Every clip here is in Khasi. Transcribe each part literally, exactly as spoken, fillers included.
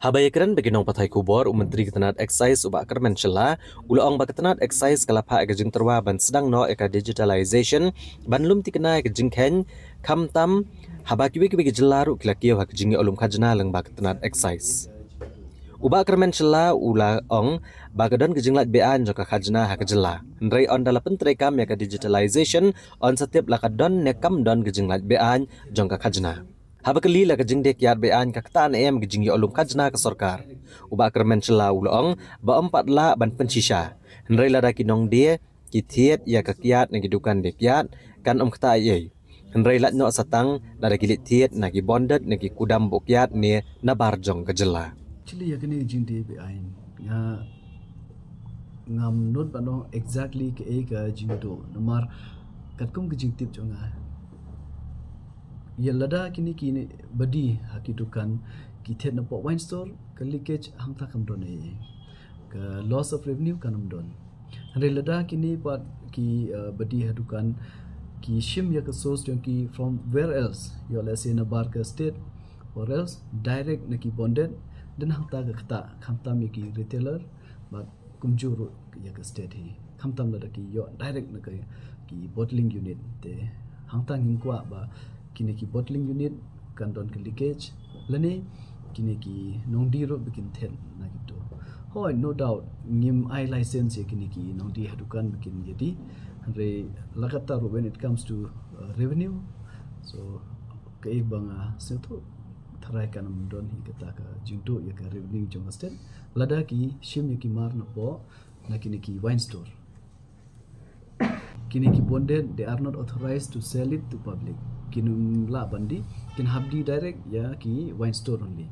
Haba ïakren bad ki nongpathai khubor, u Myntri ka tnat Excise u Bah Kyrmen Shylla u la ong ba ka tnat Excise ka la phah ïa ka jingtyrwa ban sdang noh ïa ka digitalization ban lum thikna ïa ka jingkheiñ, khamtam haba kiwei kiwei ki jylla ruh ki la kiew ha ka jingïoh lum khajna lyngba ka tnat Excise. U Bah Kyrmen Shylla u la ong ba ka don ka jinglait be-aiñ jong ka khajna ha ka jylla. Hynrei ynda la pyntreikam ïa ka digitalization, yn sa tip la ka don ne kam don ka jinglait be-aiñ jong ka khajna. Haba kylli la ka jingdie kiad be-aiñ ka ktah ne em ka jingïoh lum khajna ka sorkar, u Bah Kyrmen Shylla u la ong ba ym pat lah ban pynshisha. Hynrei lada ki nongdie ki thied ïa ka kiad na ki dukan die kiad, kan ym ktah ei ei. Hynrei lait noh sa tang lada ki leit thied na ki bonded ne ki kudam buh kiad ne nabar jong ka jylla. Actually, ïa kane ka jingdie be-aiñ, nga ngam nud ban ong exactly kaei ka jingduh, namar katkum ka jingtip jong nga, ïa lada kine ki badi ha ki dukan ki thied napoh wine store, ka leakage hangta kam don ei ei, ka loss of revenue kan ym don. Hynrei lada kine pat ki, uh, badi ha dukan ki shim ïa ka source jong ki from where else, ïoh lehse nabar ka state or else direct na ki bonded, then hangta ka ktah, khamtam ïa ki retailer bad kumjuh ruh ïa ka state hi. Khamtam lada ki ïoh direct na ka, ki bottling unit, te hangta ngim kwah ba kine ki bottling unit kan don ka leakage lane kine ki nongdie ruh ba kin thied na kito. Hooid, no doubt ngim ai license ïa kine ki nongdie ha dukan ba kin ïadie. Hynrei la katta ruh, when it comes to, uh, revenue, so kaei ba nga sngewthuh, tharai kan ym don hi kata ka jingduh ïa ka revenue jong ka state lada ki shim ïa ki mar napoh na kine ki wine store. Kine ki bonded, they are not authorized to sell it to public. Kin ym lah ban die, kin hap die direct ïa ki wine store only.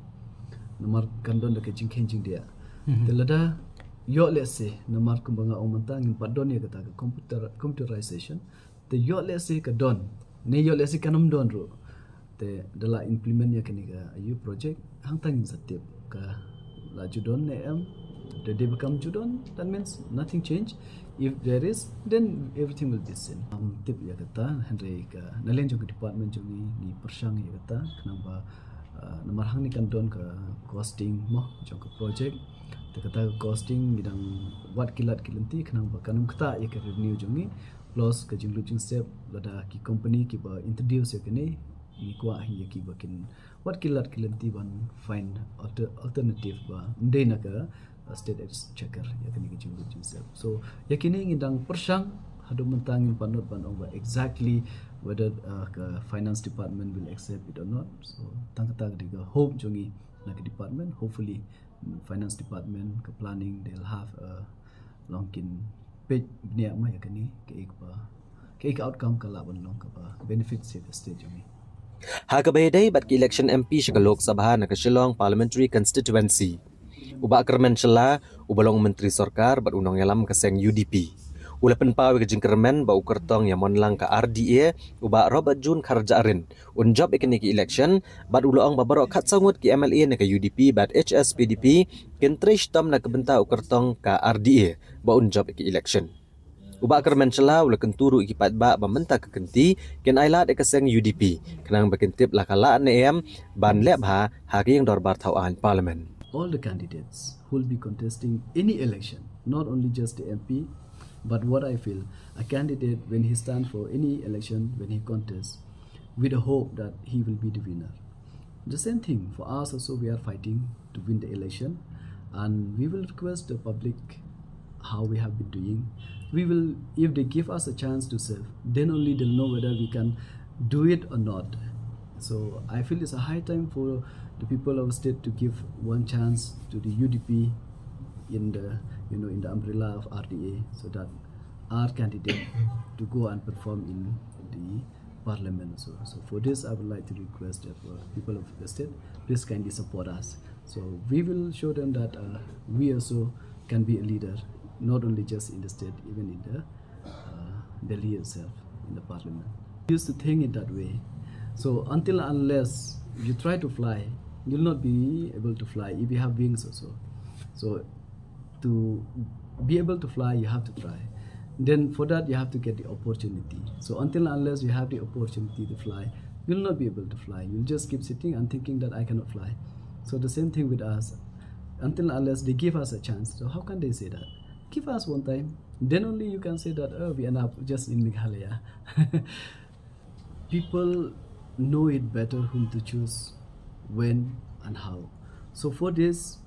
Namar kan don da ka jingkheiñ jingdiah. Mhm. Te lada ïoh lehse, namar kumba nga ong mynta ngim pat don ïa kata ka computer, computerization. Te ïoh lehse ka don, ne ïoh lehse kan ym don ruh, te da la implement ïa kane ka, ïa u project, hangta ngin sa tip ka la ju don ne em. Te dei ba kam ju don, that means nothing change. If there is, then everything will be seen. Ngam tip ïa kata, hynrei ka na liang jong ka department jong ngi, ngi pyrshang ïa kata khnang ba, uh, namar hangne kan don ka costing mo jong ka project. Te kata ka costing ngi dang wad ki lad ki lynti khnang ba kan ym ktah ïa ka revenue jong ngi. Plus ka jinglut jingsep, lada ki company kiba introduce ïa kane, ngi kwah hi ïa ki ba kin wad ki lad ki lynti ban find alter-, alternative ba ym dei na ka, uh, state exchequer ïa kane ka jinglut jingsep. So ïa kine ngi dang pyrshang, haduh mynta ngim pat nud ban ong ba exactly whether, uh, ka finance department will accept it or not. So tang kata ka dei ka hope jong ngi na ka department. Hopefully finance department, ka planning, they'll have a long kin peit bniah ma ïa kane, kaei kaba, kaei ka outcome ka lah ban long kaba benefit ïa ka state jong ngi. Ha kaba ïadei bad ka election M P sha ka Lok Sabha na ka Shillong Parliamentary Constituency, u Bah Kyrmen Shylla uba long u Myntri Sorkar bad u nongïalam ka seng U D P, u la pynpaw ïa ka jingkyrmen ba u kyrtong ïa mon lang ka R D A, u Bah Robertjune Kharjahrin, un jop ïa kane ka election, bad u la ong ba baroh khatsaw ngut ki M L A na ka U D P bad H S P D P kin trei shitom na ka bynta u kyrtong ka R D A ba un jop ïa ka election. U Bah Kyrmen Shylla u la kyntu ruh ïa ki paidbah ba mynta ka kynti kin ailad ïa ka seng U D P khnang ba kin tip la ka lah ne em ban leh bha ha ka ïing dorbar thaw aiñ Parliament. All the candidates who will be contesting any election, not only just the M P, but what I feel, a candidate, when he stand for any election, when he contests, with the hope that he will be the winner. The same thing for us also, we are fighting to win the election, and we will request the public how we have been doing. We will, if they give us a chance to serve, then only they'll know whether we can do it or not. So I feel it's a high time for the people of state to give one chance to the U D P in the, you know, in the umbrella of R D A, so that our candidate to go and perform in the parliament. So, so for this, I would like to request that for people of the state, please kindly support us. So we will show them that, uh, we also can be a leader, not only just in the state, even in the, uh, Delhi itself, in the parliament. We used to think it that way. So until unless you try to fly, you'll not be able to fly if you have wings also. So to be able to fly, you have to try. Then for that, you have to get the opportunity. So until unless you have the opportunity to fly, you'll not be able to fly. You'll just keep sitting and thinking that I cannot fly. So the same thing with us. Until unless they give us a chance, so how can they say that? Give us one time, then only you can say that, oh, we end up just in Meghalaya. People know it better whom to choose, when, and how. So for this,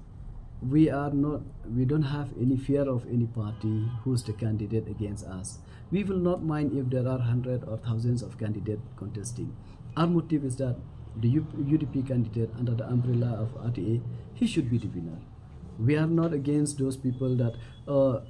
we are not, we don't have any fear of any party who's the candidate against us. We will not mind if there are hundred or thousands of candidates contesting. Our motive is that the U- U D P candidate under the umbrella of R T A, he should be the winner. We are not against those people that are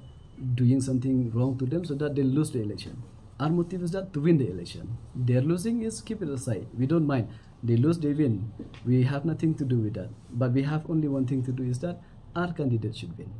doing something wrong to them so that they lose the election. Our motive is that to win the election. Their losing is, keep it aside. We don't mind. They lose, they win. We have nothing to do with that. But we have only one thing to do, is that our candidate should win.